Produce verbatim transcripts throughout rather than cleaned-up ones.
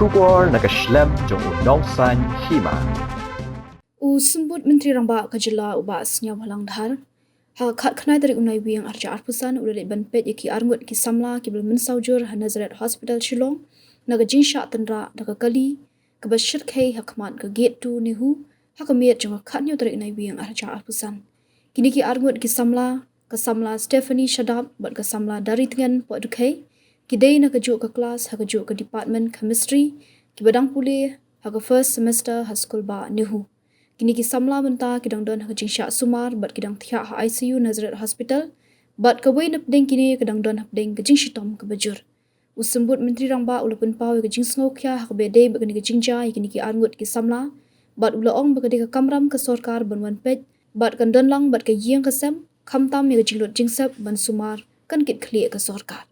Khubor na ka shlem jong u Nongsaiñ Hima. U Symbud Myntri Rangbah ka jylla u Bah Sniawbhalang Dhar, ha ka khatkhyndai tarik u Naiwieng arhajar arphew san u la leit ban peit ïa ki arngut ki samla kiba la mynsaw jur ha Nazareth Hospital Shillong na ka jingshah tynrah da ka kali kaba shyrkhei ha khmat ka Gate two NEHU ha ka miet jong ka khathynñiew tarik u Naiwieng arhajar arphew san. Kine ki arngut ki samla, ka samla Stephanie Shadap bad ka samla Daritngen Pohdukhei, ki dei na kajuh ka klas ha kajuh ka department chemistry, kiba dang pule ha ka first semester ha skulbah NEHU. Kine ki samla mynta ki dang don ha ka jingshah sumar bad ki dang thiah ha I C U Nazareth Hospital, bad kawei na pdeng kine ka dang don hapdeng ka jingshitom kaba jur. U Symbud Myntri Rangbah u la pynpaw ïa ka jingsngewkhia ha kaba ïadei bad kane ka jingjia ïa kine ki arngut ki samla, bad u la ong ba ka dei ka kamram ka sorkar ban wan peit bad kan don lang bad ka ïing ka sem, khamtam ïa ka jinglut jingsep ban sumar kan kitkhlieh ka sorkar.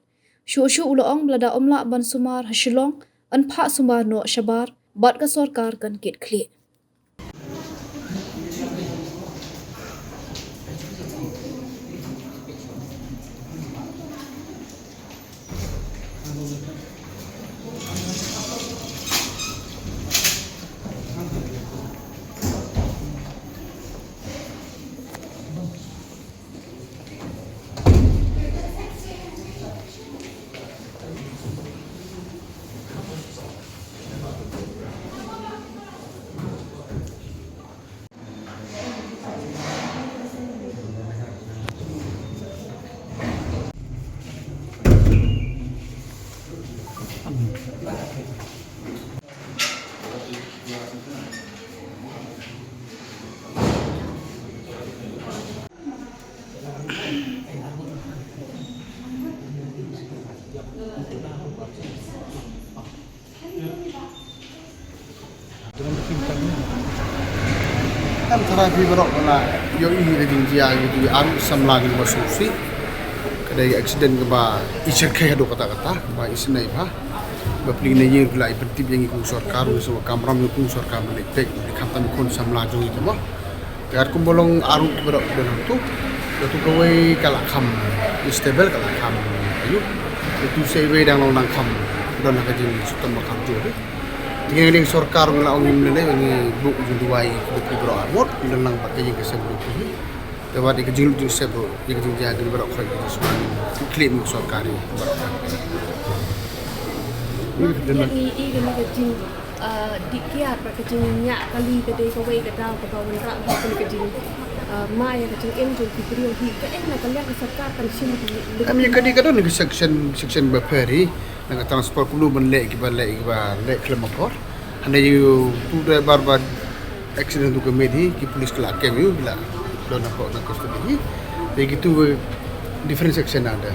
Shuh shuh u la ong ba lada ym lah ban sumar ha Shillong, yn phah sumar noh shabar bad ka sorkar kan kitkhlieh. Em tharai phi baroh phi la ïohi ïa ka jingjia ïa ki arngut samla kiba sngewsih. Ka dei accident kaba i shyrkhei haduh katta katta, kaba isynei bha. Ba phi na ïing phi la i pyntip ïa ngi kum sorkar, ngi sngewbha kamram ïa kum sorkar ban leit peit, khamtam kum samla jong ngi te mo. Te katkum ba long arngut kiba doh ki don hangto. Katu kawei ka la kham stable, ka la kham aiu. Katu sa iwei dang long dang kham don ha ka jingshitom ba kham jur. Te ngi ïa ka sorkar ngi la ong ngim lei lei, ngi buh jingduwai kiba ki baroh arngut, ngi don lang bad ka ïing ka sem ruh ki. Te wat ïa ka jinglut jingsep ruh, ïa ka jingjia kine baroh khoit ka jingsngewsih. Ki khlieh mynta sorkar ïa ki baroh ka. Ïa ka jing, ah, dih kiar bad ka jingñiah kali ka dei kawei ka daw kaba wanrah ha kane ka jing, ah, ma ïa ka jingim jong ki briew hi. Kaei na ka liang ka sorkar kan shim ki. Em, ïa ka dei ka don ka section, section ba pher hi na ka transport kumno ban leh kiba leh kiba leh khlem akor. Hynrei ïa utu driver ba accident utu ka mih hi, ki police ki la kem ïa u, ki la don hapoh na custody hi. Te kitu different section ada.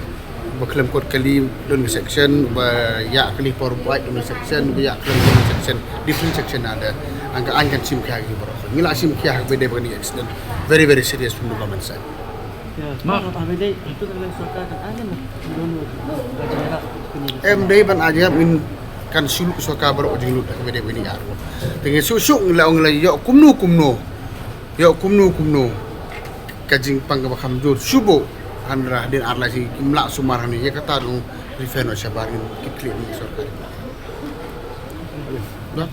Ba khlem kot kali don ka section, ba ïa kali por bike don ka section, ba ïa khlem don ka section, different section ada. Ang ka aiñ kan shim khia ki baroh. Ngi la shim khia ha kaba dei ba kane accident very, very serious from the government side. Em dei ban ai jingïarap, ngin kan shu luk sorkar baroh jinglut ha kaba dei ba ngi ïar. Te ngi shu shu ngi la ong la ïoh kumno kumno. Ïoh kumno kumno. Ka jingpang kaba kham jur shu buh. Hynrei hadien ar lai sngi kim lah sumar hangne, ïa kata ruh refer noh shabar, ngin kit khlieh ïa ka sorkar. Dah.